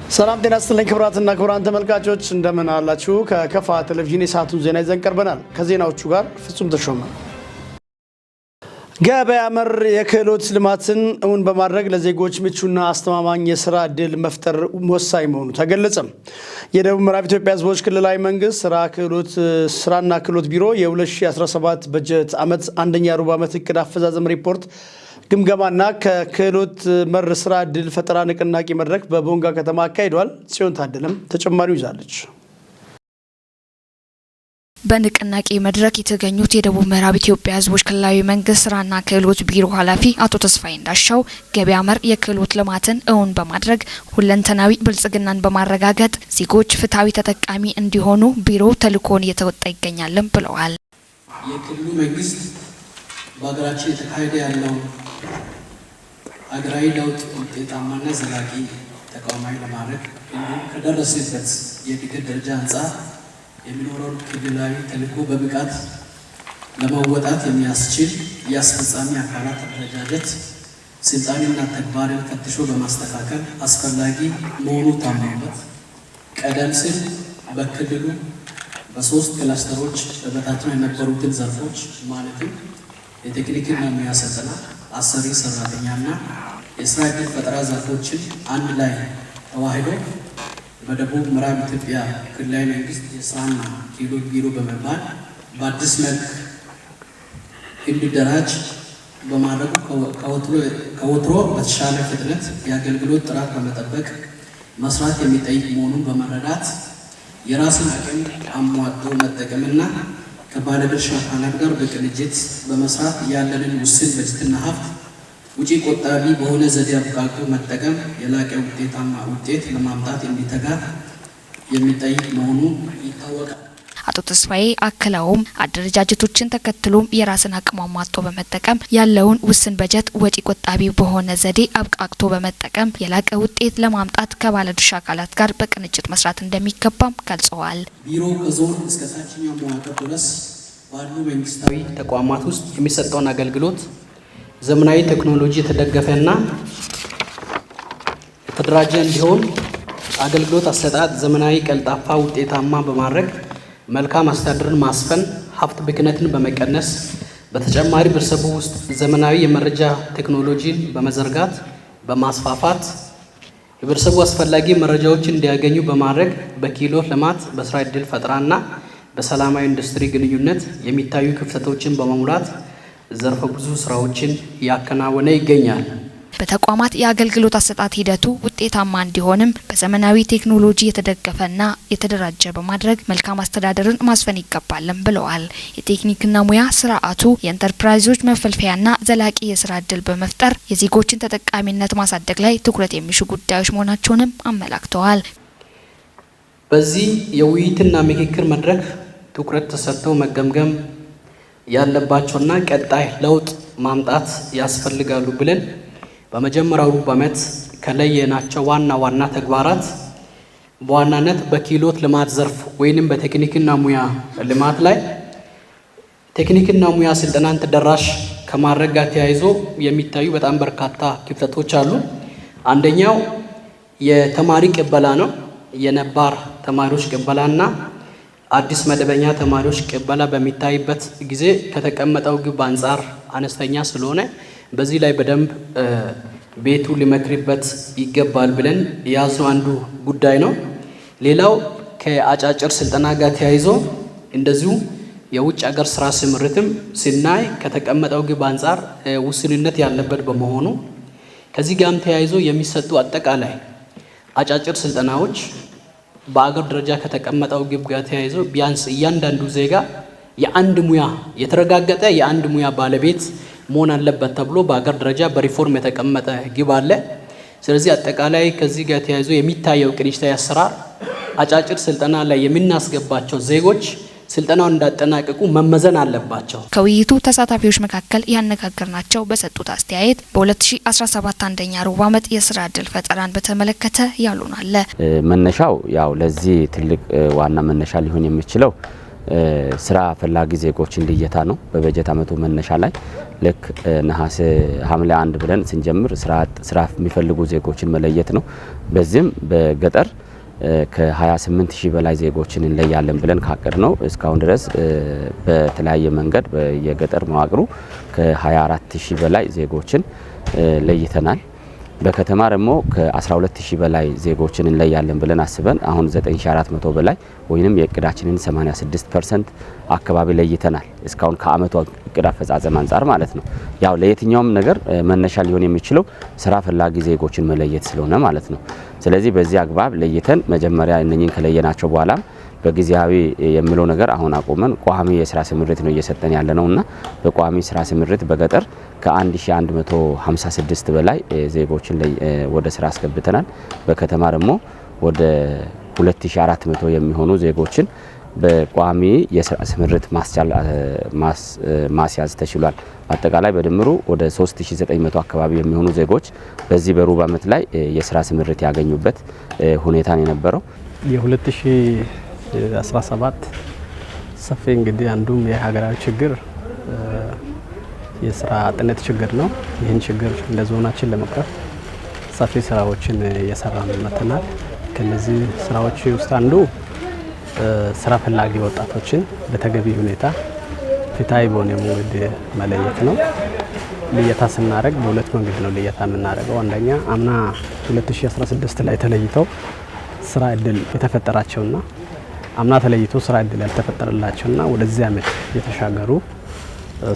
ሰላም ጤና ይስጥልኝ ክቡራትና ክቡራን ተመልካቾች፣ እንደምን አላችሁ? ከከፋ ቴሌቪዥን የሰዓቱን ዜና ይዘን ቀርበናል። ከዜናዎቹ ጋር ፍጹም ተሾመ። ገበያ መር የክህሎት ልማትን እውን በማድረግ ለዜጎች ምቹና አስተማማኝ የስራ ዕድል መፍጠር ወሳኝ መሆኑ ተገለጸ። የደቡብ ምዕራብ ኢትዮጵያ ሕዝቦች ክልላዊ መንግስት ስራና ክህሎት ቢሮ የ2017 በጀት ዓመት አንደኛ ሩብ ዓመት እቅድ አፈጻጸም ሪፖርት ግምገማና ከክህሎት መር ስራ ዕድል ፈጠራ ንቅናቄ መድረክ በቦንጋ ከተማ አካሂዷል። ጽዮን ታደለም ተጨማሪው ይዛለች። በንቅናቄ መድረክ የተገኙት የደቡብ ምዕራብ ኢትዮጵያ ሕዝቦች ክልላዊ መንግስት ስራና ክህሎት ቢሮ ኃላፊ አቶ ተስፋዬ እንዳሻው ገበያ መር የክህሎት ልማትን እውን በማድረግ ሁለንተናዊ ብልጽግናን በማረጋገጥ ዜጎች ፍትሐዊ ተጠቃሚ እንዲሆኑ ቢሮው ተልዕኮውን እየተወጣ ይገኛልም ብለዋል። የክልሉ መንግስት በሀገራችን የተካሄደ ያለው ሀገራዊ ለውጥ ውጤታማና ዘላቂ ተቋማዊ ለማድረግ እንዲሁም ከደረሰበት የእድገት ደረጃ አንጻር የሚኖረውን ክልላዊ ተልዕኮ በብቃት ለመወጣት የሚያስችል የአስፈጻሚ አካላት አደረጃጀት ስልጣንና ተግባርን ፈትሾ በማስተካከል አስፈላጊ መሆኑ ታምኖበት ቀደም ሲል በክልሉ በሶስት ክላስተሮች ተበታትነው የነበሩትን ዘርፎች፣ ማለትም የቴክኒክና ሙያ ስልጠና፣ አሰሪ ሰራተኛና የስራ ዕድል ፈጠራ ዘርፎችን አንድ ላይ ተዋህዶ በደቡብ ምዕራብ ኢትዮጵያ ክልላዊ መንግስት የስራና ክህሎት ቢሮ በመባል በአዲስ መልክ እንዲደራጅ በማድረጉ ከወትሮ በተሻለ ፍጥነት የአገልግሎት ጥራት በመጠበቅ መስራት የሚጠይቅ መሆኑን በመረዳት የራስን አቅም አሟጦ መጠቀምና ከባለድርሻ አካላት ጋር በቅንጅት በመስራት ያለንን ውስን በጀትና ሀብት ውጪ ቆጣቢ በሆነ ዘዴ አብቃቅቶ መጠቀም የላቀ ውጤታማ ውጤት ለማምጣት እንዲተጋ የሚጠይቅ መሆኑ ይታወቃል። አቶ ተስፋዬ አክለውም አደረጃጀቶችን ተከትሎም የራስን አቅም አሟጦ በመጠቀም ያለውን ውስን በጀት ወጪ ቆጣቢ በሆነ ዘዴ አብቃቅቶ በመጠቀም የላቀ ውጤት ለማምጣት ከባለድርሻ አካላት ጋር በቅንጅት መስራት እንደሚገባም ገልጸዋል። ቢሮው ከዞን እስከ ታችኛው መዋቅር ድረስ ባሉ መንግስታዊ ተቋማት ውስጥ የሚሰጠውን አገልግሎት ዘመናዊ ቴክኖሎጂ የተደገፈና የተደራጀ እንዲሆን፣ አገልግሎት አሰጣጥ ዘመናዊ፣ ቀልጣፋ፣ ውጤታማ በማድረግ መልካም አስተዳደርን ማስፈን፣ ሀብት ብክነትን በመቀነስ፣ በተጨማሪ በህብረተሰቡ ውስጥ ዘመናዊ የመረጃ ቴክኖሎጂን በመዘርጋት በማስፋፋት ህብረተሰቡ አስፈላጊ መረጃዎችን እንዲያገኙ በማድረግ በክህሎት ልማት፣ በስራ ዕድል ፈጠራና በሰላማዊ ኢንዱስትሪ ግንኙነት የሚታዩ ክፍተቶችን በመሙላት ዘርፈ ብዙ ስራዎችን እያከናወነ ይገኛል። በተቋማት የአገልግሎት አሰጣጥ ሂደቱ ውጤታማ እንዲሆንም በዘመናዊ ቴክኖሎጂ የተደገፈና የተደራጀ በማድረግ መልካም አስተዳደርን ማስፈን ይገባልም ብለዋል። የቴክኒክና ሙያ ስርዓቱ የኢንተርፕራይዞች መፈልፈያና ዘላቂ የስራ እድል በመፍጠር የዜጎችን ተጠቃሚነት ማሳደግ ላይ ትኩረት የሚሹ ጉዳዮች መሆናቸውንም አመላክተዋል። በዚህ የውይይትና ምክክር መድረክ ትኩረት ተሰጥተው መገምገም ያለባቸውና ቀጣይ ለውጥ ማምጣት ያስፈልጋሉ ብለን በመጀመሪያው ሩብ ዓመት ከለየናቸው ዋና ዋና ተግባራት በዋናነት በክህሎት ልማት ዘርፍ ወይንም በቴክኒክና ሙያ ልማት ላይ ቴክኒክና ሙያ ስልጠናን ተደራሽ ከማድረግ ጋር ተያይዞ የሚታዩ በጣም በርካታ ክፍተቶች አሉ። አንደኛው የተማሪ ቅበላ ነው። የነባር ተማሪዎች ቅበላና አዲስ መደበኛ ተማሪዎች ቅበላ በሚታይበት ጊዜ ከተቀመጠው ግብ አንጻር አነስተኛ ስለሆነ በዚህ ላይ በደንብ ቤቱ ሊመክርበት ይገባል ብለን የያዝነው አንዱ ጉዳይ ነው። ሌላው ከአጫጭር ስልጠና ጋር ተያይዞ እንደዚሁ የውጭ ሀገር ስራ ስምሪትም ስናይ ከተቀመጠው ግብ አንጻር ውስንነት ያለበት በመሆኑ ከዚህ ጋርም ተያይዞ የሚሰጡ አጠቃላይ አጫጭር ስልጠናዎች በአገር ደረጃ ከተቀመጠው ግብ ጋር ተያይዞ ቢያንስ እያንዳንዱ ዜጋ የአንድ ሙያ የተረጋገጠ የአንድ ሙያ ባለቤት መሆን አለበት ተብሎ በአገር ደረጃ በሪፎርም የተቀመጠ ግብ አለ። ስለዚህ አጠቃላይ ከዚህ ጋር ተያይዞ የሚታየው ቅንጅታዊ አሰራር አጫጭር ስልጠና ላይ የምናስገባቸው ዜጎች ስልጠናውን እንዳጠናቀቁ መመዘን አለባቸው። ከውይይቱ ተሳታፊዎች መካከል ያነጋገርናቸው በሰጡት አስተያየት በ2017 አንደኛ ሩብ ዓመት የስራ እድል ፈጠራን በተመለከተ ያሉን አለ። መነሻው ያው ለዚህ ትልቅ ዋና መነሻ ሊሆን የሚችለው ስራ ፈላጊ ዜጎችን ልየታ ነው። በበጀት አመቱ መነሻ ላይ ልክ ነሐሴ ሐምሌ 1 ብለን ስንጀምር ስራ የሚፈልጉ ዜጎችን መለየት ነው። በዚህም በገጠር ከ28,000 በላይ ዜጎችን እንለያለን ብለን ካቀድ ነው እስካሁን ድረስ በተለያየ መንገድ በየገጠር መዋቅሩ ከ24,000 በላይ ዜጎችን ለይተናል። በከተማ ደግሞ ከ12,000 በላይ ዜጎችን እንለያለን ብለን አስበን አሁን 9400 በላይ ወይንም የእቅዳችንን 86% አካባቢ ለይተናል። እስካሁን ከአመቱ እቅድ አፈጻጸም አንጻር ማለት ነው። ያው ለየትኛውም ነገር መነሻ ሊሆን የሚችለው ስራ ፈላጊ ዜጎችን መለየት ስለሆነ ማለት ነው። ስለዚህ በዚህ አግባብ ለይተን መጀመሪያ እነኚህን ከለየናቸው በኋላም በጊዜያዊ የሚለው ነገር አሁን አቁመን ቋሚ የስራ ስምሪት ነው እየሰጠን ያለ ነውና በቋሚ ስራ ስምሪት በገጠር ከ1156 በላይ ዜጎችን ወደ ስራ አስገብተናል። በከተማ ደግሞ ወደ 2400 የሚሆኑ ዜጎችን በቋሚ የስራ ስምሪት ማስያዝ ተችሏል። አጠቃላይ በድምሩ ወደ 3900 አካባቢ የሚሆኑ ዜጎች በዚህ በሩብ አመት ላይ የስራ ስምሪት ያገኙበት ሁኔታ ነው የነበረው። የ2017 ሰፊ እንግዲህ አንዱም የሀገራዊ ችግር የስራ አጥነት ችግር ነው። ይህን ችግር እንደ ዞናችን ለመቅረፍ ሰፊ ስራዎችን እየሰራን መጥተናል። ከነዚህ ስራዎች ውስጥ አንዱ ስራ ፈላጊ ወጣቶችን በተገቢ ሁኔታ ፍትሃዊ በሆነ መንገድ መለየት ነው። ልየታ ስናደርግ በሁለት መንገድ ነው ልየታ የምናደርገው። አንደኛ አምና 2016 ላይ ተለይተው ስራ እድል የተፈጠራቸውና አምና ተለይቶ ስራ እድል ያልተፈጠረላቸውና ወደዚህ አመት የተሻገሩ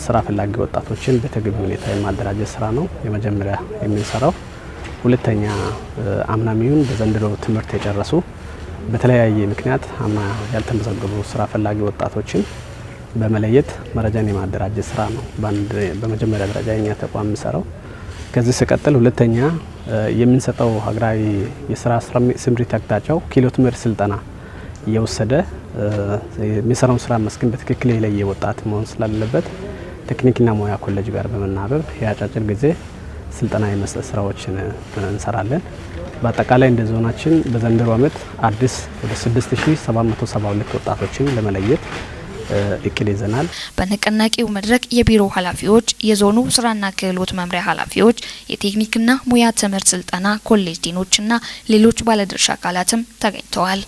ስራ ፈላጊ ወጣቶችን በተገቢ ሁኔታ የማደራጀት ስራ ነው የመጀመሪያ የምንሰራው። ሁለተኛ አምናም ይሁን በዘንድሮ ትምህርት የጨረሱ በተለያየ ምክንያት አምና ያልተመዘገቡ ስራ ፈላጊ ወጣቶችን በመለየት መረጃን የማደራጀት ስራ ነው በመጀመሪያ ደረጃ የኛ ተቋም የሚሰራው። ከዚህ ሲቀጥል ሁለተኛ የምንሰጠው ሀገራዊ የስራ ስምሪት አቅጣጫው ክህሎት መር ስልጠና እየወሰደ የሚሰራውን ስራ መስክን በትክክል የለየ ወጣት መሆን ስላለበት ቴክኒክና ሙያ ኮሌጅ ጋር በመናበብ የአጫጭር ጊዜ ስልጠና የመስጠት ስራዎችን እንሰራለን። በአጠቃላይ እንደ ዞናችን በዘንድሮ አመት አዲስ ወደ 6772 ወጣቶችን ለመለየት እቅድ ይዘናል። በንቅናቄው መድረክ የቢሮ ኃላፊዎች፣ የዞኑ ስራና ክህሎት መምሪያ ኃላፊዎች፣ የቴክኒክና ሙያ ትምህርት ስልጠና ኮሌጅ ዲኖችና ሌሎች ባለድርሻ አካላትም ተገኝተዋል።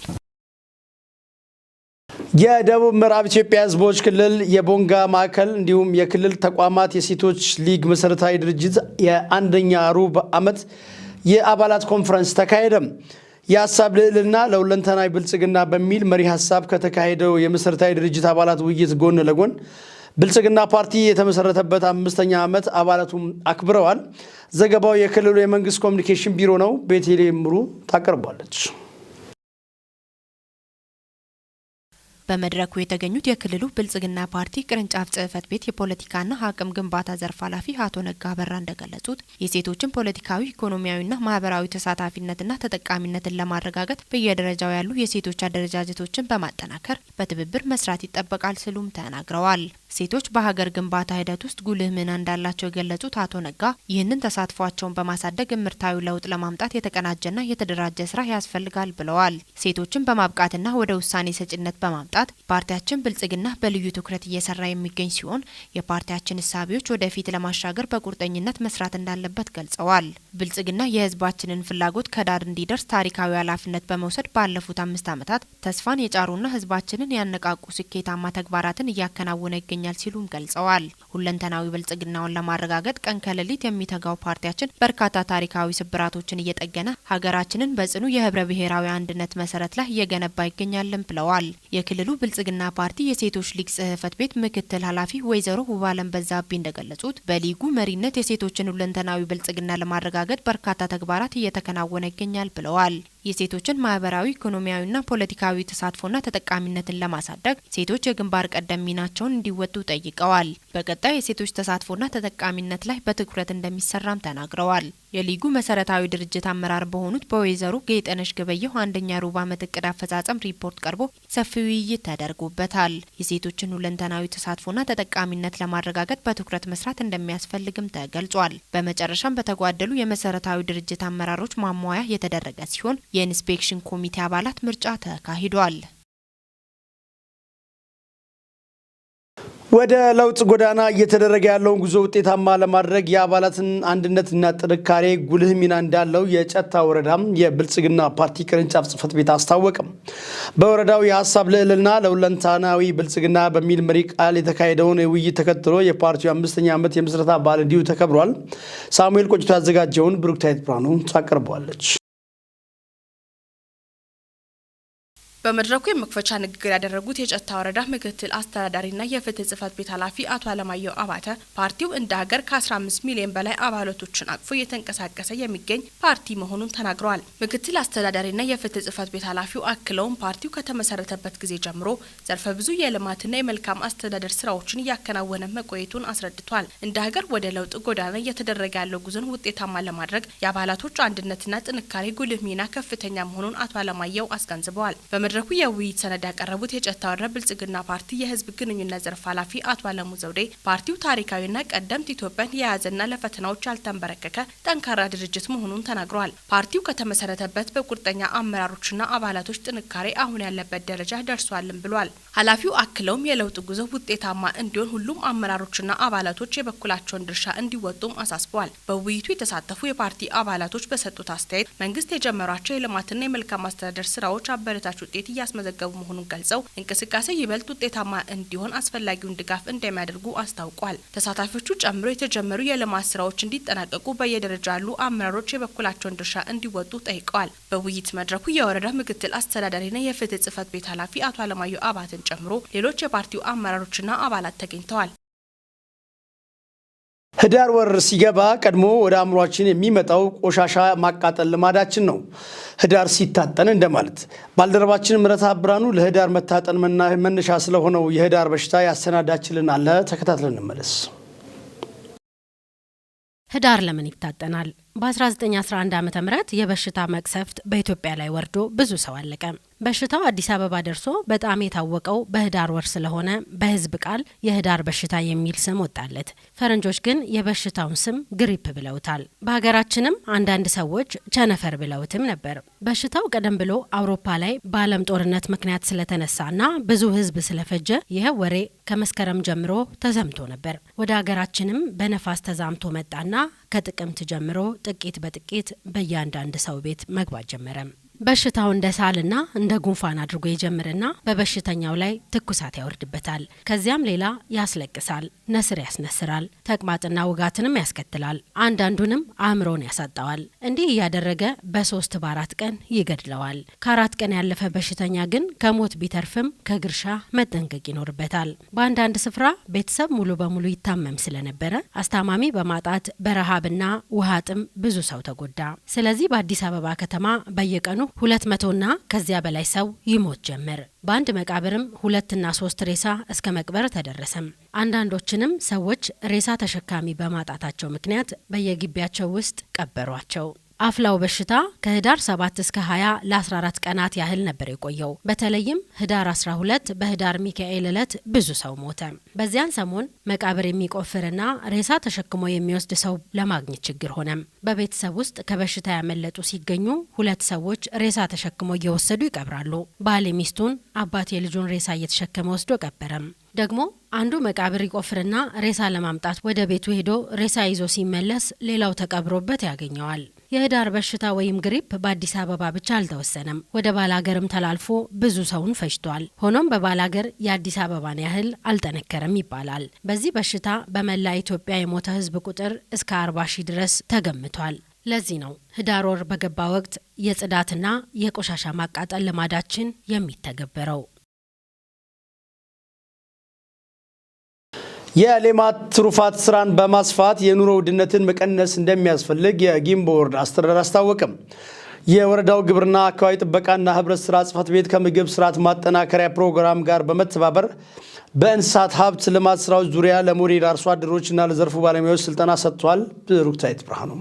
የደቡብ ምዕራብ ኢትዮጵያ ሕዝቦች ክልል የቦንጋ ማዕከል እንዲሁም የክልል ተቋማት የሴቶች ሊግ መሰረታዊ ድርጅት የአንደኛ ሩብ ዓመት የአባላት ኮንፈረንስ ተካሄደ። የሀሳብ ልዕልና ለሁለንተናዊ ብልጽግና በሚል መሪ ሀሳብ ከተካሄደው የመሰረታዊ ድርጅት አባላት ውይይት ጎን ለጎን ብልጽግና ፓርቲ የተመሰረተበት 5ኛ ዓመት አባላቱም አክብረዋል። ዘገባው የክልሉ የመንግስት ኮሚኒኬሽን ቢሮ ነው። ቤተልሔም ምሩ ታቀርቧለች። በመድረኩ የተገኙት የክልሉ ብልጽግና ፓርቲ ቅርንጫፍ ጽህፈት ቤት የፖለቲካና አቅም ግንባታ ዘርፍ ኃላፊ አቶ ነጋ በራ እንደገለጹት የሴቶችን ፖለቲካዊ፣ ኢኮኖሚያዊና ማህበራዊ ተሳታፊነትና ተጠቃሚነትን ለማረጋገጥ በየደረጃው ያሉ የሴቶች አደረጃጀቶችን በማጠናከር በትብብር መስራት ይጠበቃል ሲሉም ተናግረዋል። ሴቶች በሀገር ግንባታ ሂደት ውስጥ ጉልህ ሚና እንዳላቸው የገለጹት አቶ ነጋ ይህንን ተሳትፏቸውን በማሳደግ እምርታዊ ለውጥ ለማምጣት የተቀናጀና የተደራጀ ስራ ያስፈልጋል ብለዋል። ሴቶችን በማብቃትና ወደ ውሳኔ ሰጭነት በማምጣት ፓርቲያችን ብልጽግና በልዩ ትኩረት እየሰራ የሚገኝ ሲሆን የፓርቲያችን እሳቤዎች ወደፊት ለማሻገር በቁርጠኝነት መስራት እንዳለበት ገልጸዋል። ብልጽግና የህዝባችንን ፍላጎት ከዳር እንዲደርስ ታሪካዊ ኃላፊነት በመውሰድ ባለፉት 5 ዓመታት ተስፋን የጫሩና ህዝባችንን ያነቃቁ ስኬታማ ተግባራትን እያከናወነ ይገኛል ሲሉም ገልጸዋል። ሁለንተናዊ ብልጽግናውን ለማረጋገጥ ቀን ከሌሊት የሚተጋው ፓርቲያችን በርካታ ታሪካዊ ስብራቶችን እየጠገነ ሀገራችንን በጽኑ የህብረ ብሔራዊ አንድነት መሰረት ላይ እየገነባ ይገኛልን ብለዋል። የክልሉ ብልጽግና ፓርቲ የሴቶች ሊግ ጽህፈት ቤት ምክትል ኃላፊ ወይዘሮ ውባለም በዛብህ እንደገለጹት በሊጉ መሪነት የሴቶችን ሁለንተናዊ ብልጽግና ለማረጋገጥ በርካታ ተግባራት እየተከናወነ ይገኛል ብለዋል። የሴቶችን ማህበራዊ፣ ኢኮኖሚያዊና ፖለቲካዊ ተሳትፎና ተጠቃሚነትን ለማሳደግ ሴቶች የግንባር ቀደም ሚናቸውን እንዲወጡ ጠይቀዋል። በቀጣይ የሴቶች ተሳትፎና ተጠቃሚነት ላይ በትኩረት እንደሚሰራም ተናግረዋል። የሊጉ መሰረታዊ ድርጅት አመራር በሆኑት በወይዘሮ ጌጠነሽ ገበየሁ አንደኛ ሩብ ዓመት እቅድ አፈጻጸም ሪፖርት ቀርቦ ሰፊ ውይይት ተደርጎበታል። የሴቶችን ሁለንተናዊ ተሳትፎና ተጠቃሚነት ለማረጋገጥ በትኩረት መስራት እንደሚያስፈልግም ተገልጿል። በመጨረሻም በተጓደሉ የመሰረታዊ ድርጅት አመራሮች ማሟያ የተደረገ ሲሆን የኢንስፔክሽን ኮሚቴ አባላት ምርጫ ተካሂዷል። ወደ ለውጥ ጎዳና እየተደረገ ያለውን ጉዞ ውጤታማ ለማድረግ የአባላትን አንድነትና ጥንካሬ ጉልህ ሚና እንዳለው የጨታ ወረዳ የብልጽግና ፓርቲ ቅርንጫፍ ጽሕፈት ቤት አስታወቀም። በወረዳው የሀሳብ ልዕልና ለሁለንተናዊ ብልጽግና በሚል መሪ ቃል የተካሄደውን ውይይት ተከትሎ የፓርቲው 5ኛ ዓመት የምስረታ በዓል እንዲሁ ተከብሯል። ሳሙኤል ቆጭቶ ያዘጋጀውን ብሩክታይት ብርሃኑ ታቀርበዋለች። በመድረኩ የመክፈቻ ንግግር ያደረጉት የጨታ ወረዳ ምክትል አስተዳዳሪና የፍትህ ጽሕፈት ቤት ኃላፊ አቶ አለማየሁ አባተ ፓርቲው እንደ ሀገር ከ15 ሚሊዮን በላይ አባላቶችን አቅፎ እየተንቀሳቀሰ የሚገኝ ፓርቲ መሆኑን ተናግረዋል። ምክትል አስተዳዳሪና የፍትህ ጽሕፈት ቤት ኃላፊው አክለውም ፓርቲው ከተመሰረተበት ጊዜ ጀምሮ ዘርፈ ብዙ የልማትና የመልካም አስተዳደር ስራዎችን እያከናወነ መቆየቱን አስረድቷል። እንደ ሀገር ወደ ለውጥ ጎዳና እየተደረገ ያለው ጉዞን ውጤታማ ለማድረግ የአባላቶች አንድነትና ጥንካሬ ጉልህ ሚና ከፍተኛ መሆኑን አቶ አለማየሁ አስገንዝበዋል። በመድረኩ የውይይት ሰነድ ያቀረቡት የጨታ ወረዳ ብልጽግና ፓርቲ የህዝብ ግንኙነት ዘርፍ ኃላፊ አቶ አለሙ ዘውዴ ፓርቲው ታሪካዊና ቀደምት ኢትዮጵያን የያዘና ለፈተናዎች ያልተንበረከከ ጠንካራ ድርጅት መሆኑን ተናግረዋል። ፓርቲው ከተመሰረተበት በቁርጠኛ አመራሮችና አባላቶች ጥንካሬ አሁን ያለበት ደረጃ ደርሷልም ብሏል። ኃላፊው አክለውም የለውጥ ጉዞ ውጤታማ እንዲሆን ሁሉም አመራሮችና አባላቶች የበኩላቸውን ድርሻ እንዲወጡም አሳስበዋል። በውይይቱ የተሳተፉ የፓርቲ አባላቶች በሰጡት አስተያየት መንግስት የጀመሯቸው የልማትና የመልካም አስተዳደር ስራዎች አበረታች ውጤት እያስመዘገቡ መሆኑን ገልጸው እንቅስቃሴ ይበልጥ ውጤታማ እንዲሆን አስፈላጊውን ድጋፍ እንደሚያደርጉ አስታውቋል። ተሳታፊዎቹ ጨምሮ የተጀመሩ የልማት ስራዎች እንዲጠናቀቁ በየደረጃ ያሉ አመራሮች የበኩላቸውን ድርሻ እንዲወጡ ጠይቀዋል። በውይይት መድረኩ የወረዳ ምክትል አስተዳዳሪና የፍትህ ጽሕፈት ቤት ኃላፊ አቶ አለማየሁ አባትን ጨምሮ ሌሎች የፓርቲው አመራሮችና አባላት ተገኝተዋል። ህዳር ወር ሲገባ ቀድሞ ወደ አእምሯችን የሚመጣው ቆሻሻ ማቃጠል ልማዳችን ነው። ህዳር ሲታጠን እንደማለት። ባልደረባችን ምረታ ብርሃኑ ለህዳር መታጠን መነሻ ስለሆነው የህዳር በሽታ ያሰናዳችልን አለ። ተከታትለን እንመለስ። ህዳር ለምን ይታጠናል? በ1911 ዓ.ም የበሽታ መቅሰፍት በኢትዮጵያ ላይ ወርዶ ብዙ ሰው አለቀ። በሽታው አዲስ አበባ ደርሶ በጣም የታወቀው በህዳር ወር ስለሆነ በህዝብ ቃል የህዳር በሽታ የሚል ስም ወጣለት። ፈረንጆች ግን የበሽታውን ስም grippe ብለውታል። በሀገራችንም አንዳንድ ሰዎች ቸነፈር ብለውትም ነበር። በሽታው ቀደም ብሎ አውሮፓ ላይ በዓለም ጦርነት ምክንያት ስለተነሳና ብዙ ህዝብ ስለፈጀ ይህ ወሬ ከመስከረም ጀምሮ ተሰምቶ ነበር። ወደ ሀገራችንም በነፋስ ተዛምቶ መጣና ከጥቅምት ጀምሮ ጥቂት በጥቂት በእያንዳንድ ሰው ቤት መግባት ጀመረ። በሽታው እንደ ሳልና እንደ ጉንፋን አድርጎ ይጀምርና በበሽተኛው ላይ ትኩሳት ያወርድበታል። ከዚያም ሌላ ያስለቅሳል፣ ነስር ያስነስራል፣ ተቅማጥና ውጋትንም ያስከትላል። አንዳንዱንም አእምሮን ያሳጣዋል። እንዲህ እያደረገ በ3 በ4 ቀን ይገድለዋል። ከ4 ቀን ያለፈ በሽተኛ ግን ከሞት ቢተርፍም ከግርሻ መጠንቀቅ ይኖርበታል። በአንዳንድ ስፍራ ቤተሰብ ሙሉ በሙሉ ይታመም ስለነበረ አስታማሚ በማጣት በረሃብና ውሃ ጥም ብዙ ሰው ተጎዳ። ስለዚህ በአዲስ አበባ ከተማ በየቀኑ 200ና ከዚያ በላይ ሰው ይሞት ጀመር። በአንድ መቃብርም 2 እና 3 ሬሳ እስከ መቅበር ተደረሰም። አንዳንዶችንም ሰዎች ሬሳ ተሸካሚ በማጣታቸው ምክንያት በየግቢያቸው ውስጥ ቀበሯቸው። አፍላው በሽታ ከህዳር 7 እስከ 20 ለ14 ቀናት ያህል ነበር የቆየው። በተለይም ህዳር 12 በህዳር ሚካኤል ዕለት ብዙ ሰው ሞተ። በዚያን ሰሞን መቃብር የሚቆፍርና ሬሳ ተሸክሞ የሚወስድ ሰው ለማግኘት ችግር ሆነ። በቤተሰብ ውስጥ ከበሽታ ያመለጡ ሲገኙ 2 ሰዎች ሬሳ ተሸክሞ እየወሰዱ ይቀብራሉ። ባል የሚስቱን፣ አባት የልጁን ሬሳ እየተሸከመ ወስዶ ቀበረም። ደግሞ አንዱ መቃብር ይቆፍርና ሬሳ ለማምጣት ወደ ቤቱ ሄዶ ሬሳ ይዞ ሲመለስ ሌላው ተቀብሮበት ያገኘዋል። የህዳር በሽታ ወይም grippe በአዲስ አበባ ብቻ አልተወሰነም። ወደ ባላገርም ተላልፎ ብዙ ሰውን ፈጅቷል። ሆኖም በባላገር የአዲስ አበባን ያህል አልጠነከረም ይባላል። በዚህ በሽታ በመላ ኢትዮጵያ የሞተ ህዝብ ቁጥር እስከ 40 ሺህ ድረስ ተገምቷል። ለዚህ ነው ህዳር ወር በገባ ወቅት የጽዳትና የቆሻሻ ማቃጠል ልማዳችን የሚተገበረው። የሌማት ትሩፋት ስራን በማስፋት የኑሮ ውድነትን መቀነስ እንደሚያስፈልግ የጊምቦ ወረዳ አስተዳደር አስታወቀም። የወረዳው ግብርና አካባቢ ጥበቃና ህብረት ስራ ጽሕፈት ቤት ከምግብ ስርዓት ማጠናከሪያ ፕሮግራም ጋር በመተባበር በእንስሳት ሀብት ልማት ስራዎች ዙሪያ ለሞዴል አርሶ አደሮችና ለዘርፉ ባለሙያዎች ስልጠና ሰጥቷል። ብሩክታይት ብርሃኑ።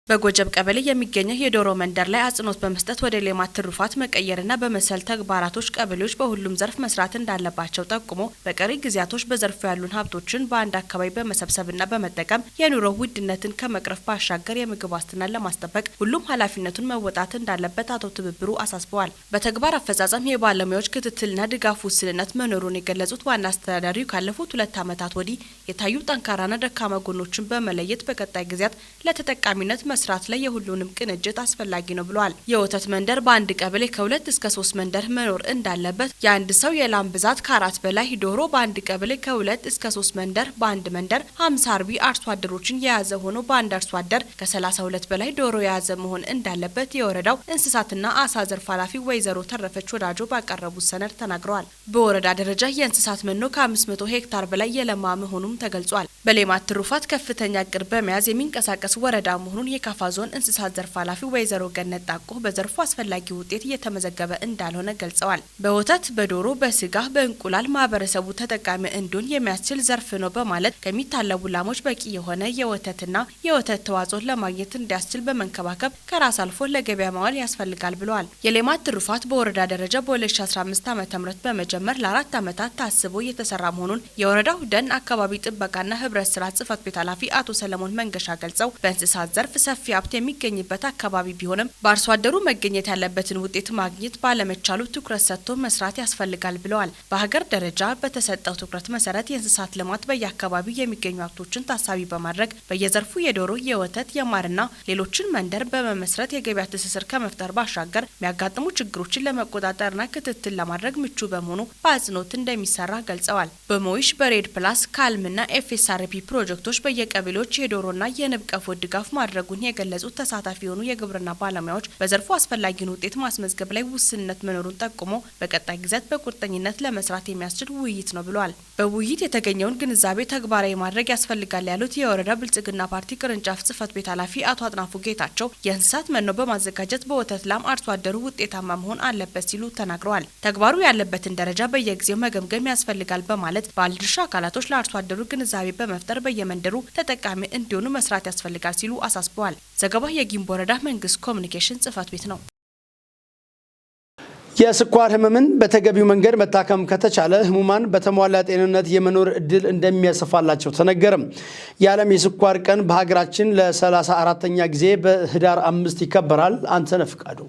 በጎጀብ ቀበሌ የሚገኘው የዶሮ መንደር ላይ አጽንኦት በመስጠት ወደ ሌማት ትሩፋት መቀየርና በመሰል ተግባራቶች ቀበሌዎች በሁሉም ዘርፍ መስራት እንዳለባቸው ጠቁሞ በቀሪ ጊዜያቶች በዘርፉ ያሉን ሀብቶችን በአንድ አካባቢ በመሰብሰብና በመጠቀም የኑሮ ውድነትን ከመቅረፍ ባሻገር የምግብ ዋስትናን ለማስጠበቅ ሁሉም ኃላፊነቱን መወጣት እንዳለበት አቶ ትብብሩ አሳስበዋል። በተግባር አፈጻጸም የባለሙያዎች ክትትልና ድጋፍ ውስንነት መኖሩን የገለጹት ዋና አስተዳዳሪው ካለፉት 2 ዓመታት ወዲህ የታዩ ጠንካራና ደካማ ጎኖችን በመለየት በቀጣይ ጊዜያት ለተጠቃሚነት መስራት ላይ የሁሉንም ቅንጅት አስፈላጊ ነው ብለዋል። የወተት መንደር በአንድ ቀበሌ ከሁለት እስከ ሶስት መንደር መኖር እንዳለበት፣ የአንድ ሰው የላም ብዛት ከአራት በላይ፣ ዶሮ በአንድ ቀበሌ ከሁለት እስከ ሶስት መንደር፣ በአንድ መንደር 50 አርቢ አርሶ አደሮችን የያዘ ሆኖ በአንድ አርሶ አደር ከ32 በላይ ዶሮ የያዘ መሆን እንዳለበት የወረዳው እንስሳትና አሳ ዘርፍ ኃላፊ ወይዘሮ ተረፈች ወዳጆ ባቀረቡት ሰነድ ተናግረዋል። በወረዳ ደረጃ የእንስሳት መኖ ከ500 ሄክታር በላይ የለማ መሆኑም ተገልጿል። በሌማት ትሩፋት ከፍተኛ እቅድ በመያዝ የሚንቀሳቀስ ወረዳ መሆኑን የካፋ ዞን እንስሳት ዘርፍ ኃላፊ ወይዘሮ ገነት ጣቆ በዘርፉ አስፈላጊ ውጤት እየተመዘገበ እንዳልሆነ ገልጸዋል። በወተት፣ በዶሮ፣ በስጋ፣ በእንቁላል ማህበረሰቡ ተጠቃሚ እንዲሆን የሚያስችል ዘርፍ ነው በማለት ከሚታለቡ ላሞች በቂ የሆነ የወተትና የወተት ተዋጽኦ ለማግኘት እንዲያስችል በመንከባከብ ከራስ አልፎ ለገበያ ማዋል ያስፈልጋል ብለዋል። የሌማት ትሩፋት በወረዳ ደረጃ በ2015 ዓ.ም በመጀመር ለ4 ዓመታት ታስቦ እየተሰራ መሆኑን የወረዳው ደን አካባቢ ጥበቃና ህብረት ስራ ጽህፈት ቤት ኃላፊ አቶ ሰለሞን መንገሻ ገልጸው በእንስሳት ዘርፍ ሰፊ ሀብት የሚገኝበት አካባቢ ቢሆንም በአርሶ አደሩ መገኘት ያለበትን ውጤት ማግኘት ባለመቻሉ ትኩረት ሰጥቶ መስራት ያስፈልጋል ብለዋል። በሀገር ደረጃ በተሰጠው ትኩረት መሰረት የእንስሳት ልማት በየአካባቢው የሚገኙ ሀብቶችን ታሳቢ በማድረግ በየዘርፉ የዶሮ፣ የወተት፣ የማርና ሌሎችን መንደር በመመስረት የገበያ ትስስር ከመፍጠር ባሻገር የሚያጋጥሙ ችግሮችን ለመቆጣጠርና ክትትል ለማድረግ ምቹ በመሆኑ በአጽንኦት እንደሚሰራ ገልጸዋል። በሞይሽ፣ በሬድ ፕላስ፣ ካልምና ኤፍኤስአርፒ ፕሮጀክቶች በየቀበሌዎች የዶሮና የንብ ቀፎ ድጋፍ ማድረጉን የገለጹት ተሳታፊ የሆኑ የግብርና ባለሙያዎች በዘርፉ አስፈላጊውን ውጤት ማስመዝገብ ላይ ውስንነት መኖሩን ጠቁሞ በቀጣይ ጊዜያት በቁርጠኝነት ለመስራት የሚያስችል ውይይት ነው ብለዋል። በውይይት የተገኘውን ግንዛቤ ተግባራዊ ማድረግ ያስፈልጋል ያሉት የወረዳ ብልጽግና ፓርቲ ቅርንጫፍ ጽህፈት ቤት ኃላፊ አቶ አጥናፉ ጌታቸው የእንስሳት መኖ በማዘጋጀት በወተት ላም አርሶ አደሩ ውጤታማ መሆን አለበት ሲሉ ተናግረዋል። ተግባሩ ያለበትን ደረጃ በየጊዜው መገምገም ያስፈልጋል በማለት ባለድርሻ አካላቶች ለአርሶ አደሩ ግንዛቤ በመፍጠር በየመንደሩ ተጠቃሚ እንዲሆኑ መስራት ያስፈልጋል ሲሉ አሳስበዋል። ዘገባው የጊምቦ ወረዳ መንግስት ኮሚኒኬሽን ጽህፈት ቤት ነው። የስኳር ህመምን በተገቢው መንገድ መታከም ከተቻለ ህሙማን በተሟላ ጤንነት የመኖር እድል እንደሚያሰፋላቸው ተነገረም። የዓለም የስኳር ቀን በሀገራችን ለ34ተኛ ጊዜ በህዳር 5 ይከበራል። አንተነህ ፍቃዱ።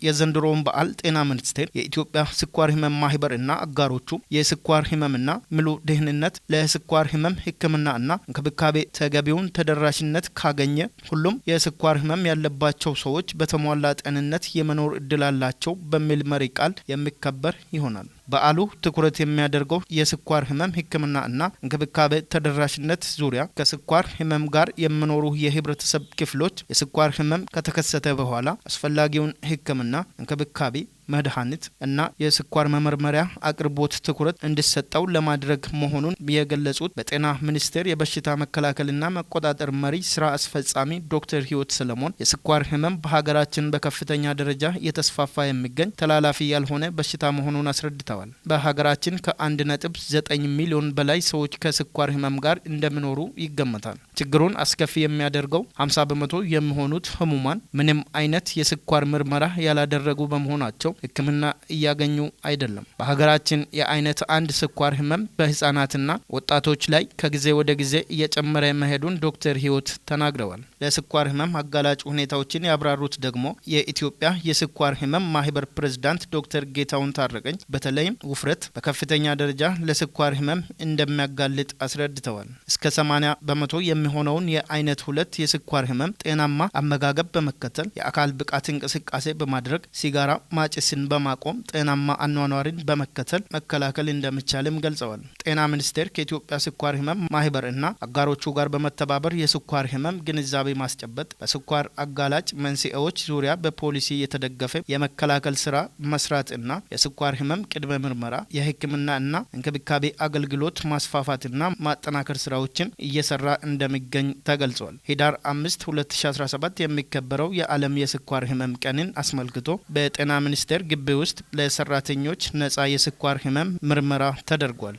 የዘንድሮውን በዓል ጤና ሚኒስቴር፣ የኢትዮጵያ ስኳር ህመም ማህበር እና አጋሮቹ የስኳር ህመምና ምሉ ደህንነት ለስኳር ህመም ሕክምና እና እንክብካቤ ተገቢውን ተደራሽነት ካገኘ ሁሉም የስኳር ህመም ያለባቸው ሰዎች በተሟላ ጤንነት የመኖር እድል አላቸው በሚል መሪ ቃል የሚከበር ይሆናል። በዓሉ ትኩረት የሚያደርገው የስኳር ህመም ሕክምና እና እንክብካቤ ተደራሽነት ዙሪያ ከስኳር ህመም ጋር የሚኖሩ የህብረተሰብ ክፍሎች የስኳር ህመም ከተከሰተ በኋላ አስፈላጊውን ሕክምና፣ እንክብካቤ፣ መድኃኒት እና የስኳር መመርመሪያ አቅርቦት ትኩረት እንዲሰጠው ለማድረግ መሆኑን የገለጹት በጤና ሚኒስቴር የበሽታ መከላከልና መቆጣጠር መሪ ስራ አስፈጻሚ ዶክተር ህይወት ሰለሞን የስኳር ህመም በሀገራችን በከፍተኛ ደረጃ እየተስፋፋ የሚገኝ ተላላፊ ያልሆነ በሽታ መሆኑን አስረድተዋል። በሀገራችን ከ1.9 ሚሊዮን በላይ ሰዎች ከስኳር ህመም ጋር እንደሚኖሩ ይገመታል። ችግሩን አስከፊ የሚያደርገው 50% የሚሆኑት ህሙማን ምንም አይነት የስኳር ምርመራ ያላደረጉ በመሆናቸው ሕክምና እያገኙ አይደለም። በሀገራችን የአይነት አንድ ስኳር ህመም በህጻናትና ወጣቶች ላይ ከጊዜ ወደ ጊዜ እየጨመረ መሄዱን ዶክተር ህይወት ተናግረዋል። ለስኳር ህመም አጋላጭ ሁኔታዎችን ያብራሩት ደግሞ የኢትዮጵያ የስኳር ህመም ማህበር ፕሬዝዳንት ዶክተር ጌታሁን ታረቀኝ በተለይም ውፍረት በከፍተኛ ደረጃ ለስኳር ህመም እንደሚያጋልጥ አስረድተዋል። እስከ 80% የሚሆነውን የአይነት ሁለት የስኳር ህመም ጤናማ አመጋገብ በመከተል፣ የአካል ብቃት እንቅስቃሴ በማድረግ፣ ሲጋራ ማጨስን በማቆም፣ ጤናማ አኗኗርን በመከተል መከላከል እንደሚቻልም ገልጸዋል። ጤና ሚኒስቴር ከኢትዮጵያ ስኳር ህመም ማህበር እና አጋሮቹ ጋር በመተባበር የስኳር ህመም ግንዛቤ ማስጨበጥ፣ በስኳር አጋላጭ መንስኤዎች ዙሪያ በፖሊሲ የተደገፈ የመከላከል ስራ መስራት እና የስኳር ህመም ቅድመ ምርመራ፣ የሕክምና እና እንክብካቤ አገልግሎት ማስፋፋትና ማጠናከር ስራዎችን እየሰራ እንደሚገኝ ተገልጿል። ህዳር 5 2017 የሚከበረው የዓለም የስኳር ህመም ቀንን አስመልክቶ በጤና ሚኒስቴር ግቢ ውስጥ ለሰራተኞች ነጻ የስኳር ህመም ምርመራ ተደርጓል።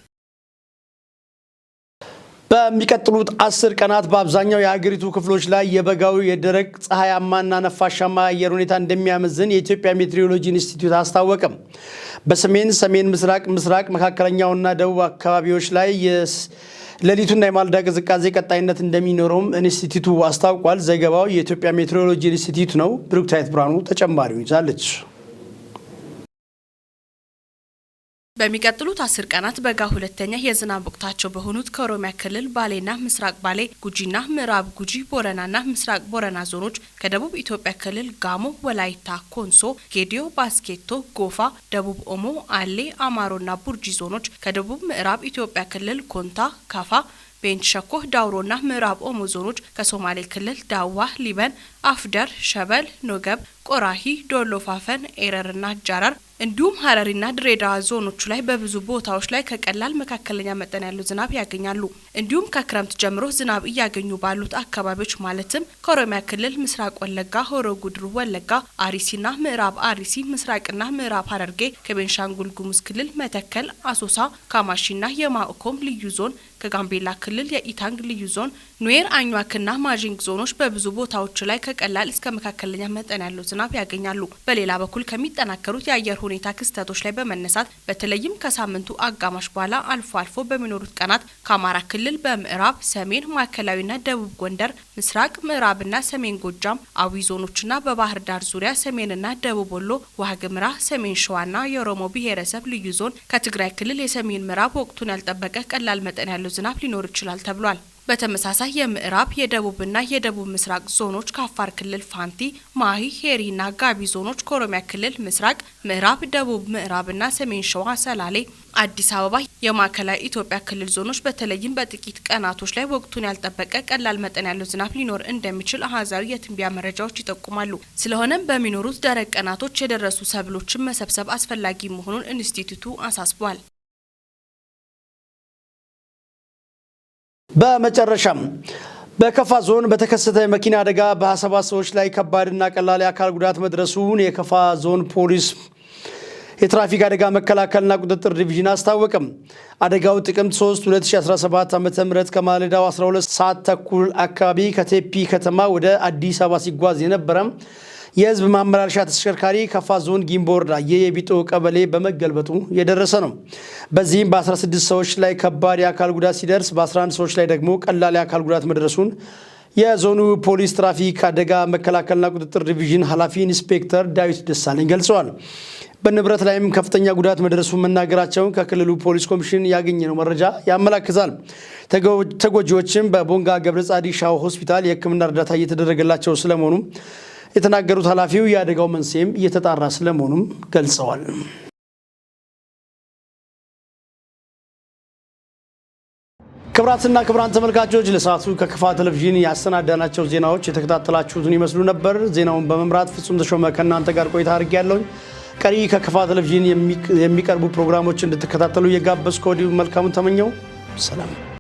በሚቀጥሉት 10 ቀናት በአብዛኛው የሀገሪቱ ክፍሎች ላይ የበጋው የደረቅ ፀሐያማና ነፋሻማ የአየር ሁኔታ እንደሚያመዝን የኢትዮጵያ ሜትሮሎጂ ኢንስቲትዩት አስታወቀ። በሰሜን፣ ሰሜን ምስራቅ፣ ምስራቅ፣ መካከለኛውና ደቡብ አካባቢዎች ላይ ሌሊቱና የማለዳ ቅዝቃዜ ቀጣይነት እንደሚኖረውም ኢንስቲትዩቱ አስታውቋል። ዘገባው የኢትዮጵያ ሜትሮሎጂ ኢንስቲትዩት ነው። ብሩክታይት ብርሃኑ ተጨማሪውን ይዛለች። በሚቀጥሉት 10 ቀናት በጋ ሁለተኛ የዝናብ ወቅታቸው በሆኑት ከኦሮሚያ ክልል ባሌና ምስራቅ ባሌ፣ ጉጂና ምዕራብ ጉጂ፣ ቦረናና ምስራቅ ቦረና ዞኖች፣ ከደቡብ ኢትዮጵያ ክልል ጋሞ፣ ወላይታ፣ ኮንሶ፣ ጌዲዮ፣ ባስኬቶ፣ ጎፋ፣ ደቡብ ኦሞ፣ አሌ፣ አማሮና ቡርጂ ዞኖች፣ ከደቡብ ምዕራብ ኢትዮጵያ ክልል ኮንታ፣ ካፋ፣ ቤንች ሸኮ፣ ዳውሮና ምዕራብ ኦሞ ዞኖች፣ ከሶማሌ ክልል ዳዋ፣ ሊበን፣ አፍደር፣ ሸበል፣ ኖገብ፣ ቆራሂ፣ ዶሎ ፋፈን፣ ኤረርና ጃራር እንዲሁም ሀረሪና ድሬዳዋ ዞኖች ላይ በብዙ ቦታዎች ላይ ከቀላል መካከለኛ መጠን ያለው ዝናብ ያገኛሉ። እንዲሁም ከክረምት ጀምሮ ዝናብ እያገኙ ባሉት አካባቢዎች ማለትም ከኦሮሚያ ክልል ምስራቅ ወለጋ፣ ሆሮ ጉድሩ ወለጋ፣ አርሲና ምዕራብ አርሲ፣ ምስራቅና ምዕራብ ሐረርጌ፣ ከቤንሻንጉል ጉሙዝ ክልል መተከል፣ አሶሳ፣ ካማሺና የማኦኮም ልዩ ዞን፣ ከጋምቤላ ክልል የኢታንግ ልዩ ዞን፣ ኑዌር፣ አኟክና ማጂንግ ዞኖች በብዙ ቦታዎች ላይ ከቀላል እስከ መካከለኛ መጠን ያለው ዝናብ ያገኛሉ። በሌላ በኩል ከሚጠናከሩት የአየር ሁኔታ ክስተቶች ላይ በመነሳት በተለይም ከሳምንቱ አጋማሽ በኋላ አልፎ አልፎ በሚኖሩት ቀናት ከአማራ ክልል በምዕራብ፣ ሰሜን፣ ማዕከላዊና ደቡብ ጎንደር፣ ምስራቅ፣ ምዕራብና ሰሜን ጎጃም፣ አዊ ዞኖችና በባህር ዳር ዙሪያ፣ ሰሜንና ደቡብ ወሎ፣ ዋግምራ፣ ሰሜን ሸዋና የኦሮሞ ብሔረሰብ ልዩ ዞን፣ ከትግራይ ክልል የሰሜን ምዕራብ ወቅቱን ያልጠበቀ ቀላል መጠን ያለው ዝናብ ሊኖር ይችላል ተብሏል። በተመሳሳይ የምዕራብ፣ የደቡብና የደቡብ ምስራቅ ዞኖች፣ ከአፋር ክልል ፋንቲ፣ ማሂ፣ ሄሪና ጋቢ ዞኖች፣ ከኦሮሚያ ክልል ምስራቅ፣ ምዕራብ፣ ደቡብ ምዕራብና ሰሜን ሸዋ፣ ሰላሌ፣ አዲስ አበባ፣ የማዕከላዊ ኢትዮጵያ ክልል ዞኖች በተለይም በጥቂት ቀናቶች ላይ ወቅቱን ያልጠበቀ ቀላል መጠን ያለው ዝናብ ሊኖር እንደሚችል አሃዛዊ የትንበያ መረጃዎች ይጠቁማሉ። ስለሆነም በሚኖሩት ደረቅ ቀናቶች የደረሱ ሰብሎችን መሰብሰብ አስፈላጊ መሆኑን ኢንስቲትዩቱ አሳስቧል። በመጨረሻም በከፋ ዞን በተከሰተ የመኪና አደጋ በ27 ሰዎች ላይ ከባድና ቀላል የአካል ጉዳት መድረሱን የከፋ ዞን ፖሊስ የትራፊክ አደጋ መከላከልና ቁጥጥር ዲቪዥን አስታወቀም። አደጋው ጥቅምት 3 2017 ዓ.ም ከማለዳው 12 ሰዓት ተኩል አካባቢ ከቴፒ ከተማ ወደ አዲስ አበባ ሲጓዝ የነበረ የህዝብ ማመላለሻ ተሽከርካሪ ከፋ ዞን ጊምቦ ወረዳ የየቢጦ ቀበሌ በመገልበጡ የደረሰ ነው። በዚህም በ16 ሰዎች ላይ ከባድ የአካል ጉዳት ሲደርስ በ11 ሰዎች ላይ ደግሞ ቀላል የአካል ጉዳት መድረሱን የዞኑ ፖሊስ ትራፊክ አደጋ መከላከልና ቁጥጥር ዲቪዥን ኃላፊ ኢንስፔክተር ዳዊት ደሳለኝ ገልጸዋል። በንብረት ላይም ከፍተኛ ጉዳት መድረሱን መናገራቸውን ከክልሉ ፖሊስ ኮሚሽን ያገኘነው መረጃ ያመላክታል። ተጎጂዎችም በቦንጋ ገብረ ጻዲቅ ሻው ሆስፒታል የሕክምና እርዳታ እየተደረገላቸው ስለመሆኑ የተናገሩት ኃላፊው የአደጋው መንስኤም እየተጣራ ስለመሆኑም ገልጸዋል። ክብራትና ክብራን ተመልካቾች፣ ለሰዓቱ ከከፋ ቴሌቪዥን ያሰናዳናቸው ዜናዎች የተከታተላችሁትን ይመስሉ ነበር። ዜናውን በመምራት ፍጹም ተሾመ ከእናንተ ጋር ቆይታ አድርጌያለሁኝ። ቀሪ ከከፋ ቴሌቪዥን የሚቀርቡ ፕሮግራሞች እንድትከታተሉ እየጋበዝኩ ከወዲሁ መልካሙን ተመኘው። ሰላም።